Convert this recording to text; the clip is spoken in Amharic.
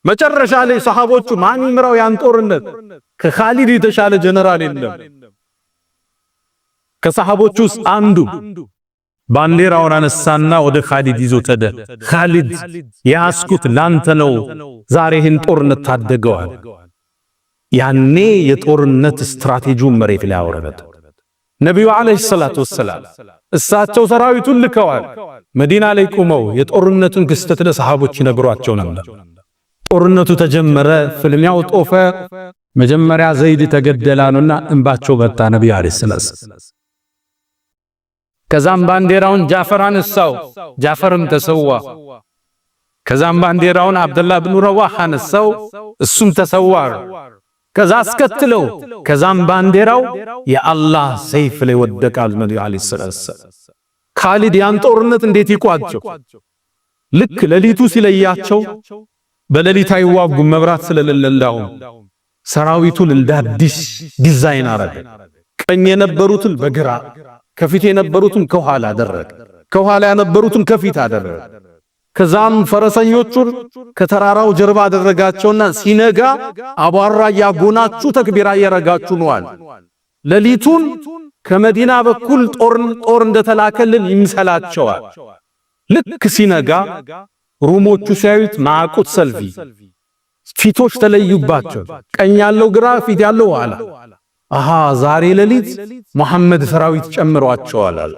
መጨረሻ ላይ ሰሃቦቹ ማን ይምራው ያን ጦርነት? ከኻሊድ የተሻለ ጀነራል የለም። ከሰሃቦቹ ውስጥ አንዱ ባንዲራውን አነሳና ወደ ኻሊድ ይዞ ተደ። "ኻሊድ፣ የያዝኩት ላንተ ነው፣ ዛሬ ይህን ጦርነት ታደገዋል።" ያኔ የጦርነት ስትራቴጂውን መሬት ላይ አወረደ። ነቢዩ عليه الصلاة والسلام እሳቸው ሰራዊቱን ልከዋል። መዲና ላይ ቆመው የጦርነቱን ክስተት ለሰሃቦች ይነግሯቸው ነበር። ጦርነቱ ተጀመረ፣ ፍልሚያው ጦፈ። መጀመሪያ ዘይድ ተገደላኑና እንባቸው መጣ ነቢዩ عليه الصلاة። ከዛም ባንዲራውን ጃፈር አነሳው፣ ጃፈርም ተሰዋ። ከዛም ባንዲራውን አብደላህ ብኑ ረዋህ አነሳው፣ እሱም ተሰዋ። ከዛ አስከትለው ከዛም ባንዲራው የአላህ ሰይፍ ላይ ወደቃል። ነቢዩ عليه الصلاة والسلام ካሊድ ያን ጦርነት እንዴት ይቋጨው? ልክ ሌሊቱ ሲለያቸው፣ በሌሊት አይዋጉም መብራት ስለሌለው፣ ሰራዊቱን እንደ አዲስ ዲዛይን አረገ። ቀኝ የነበሩትን በግራ፣ ከፊት የነበሩትን ከኋላ አደረገ። ከኋላ የነበሩትን ከፊት አደረገ። ከዛም ፈረሰኞቹን ከተራራው ጀርባ አደረጋቸውና ሲነጋ አቧራ እያጎናችሁ ተክቢራ እየረጋችሁ ነዋል። ሌሊቱን ከመዲና በኩል ጦር እንደተላከልን ይምሰላቸዋል። ልክ ሲነጋ ሩሞቹ ሲያዩት ማዕቁት ሰልፊ ፊቶች ተለዩባቸው። ቀኝ ያለው ግራ፣ ፊት ያለው ኋላ። አሃ፣ ዛሬ ሌሊት መሐመድ ሰራዊት ጨምሯቸዋል አሉ።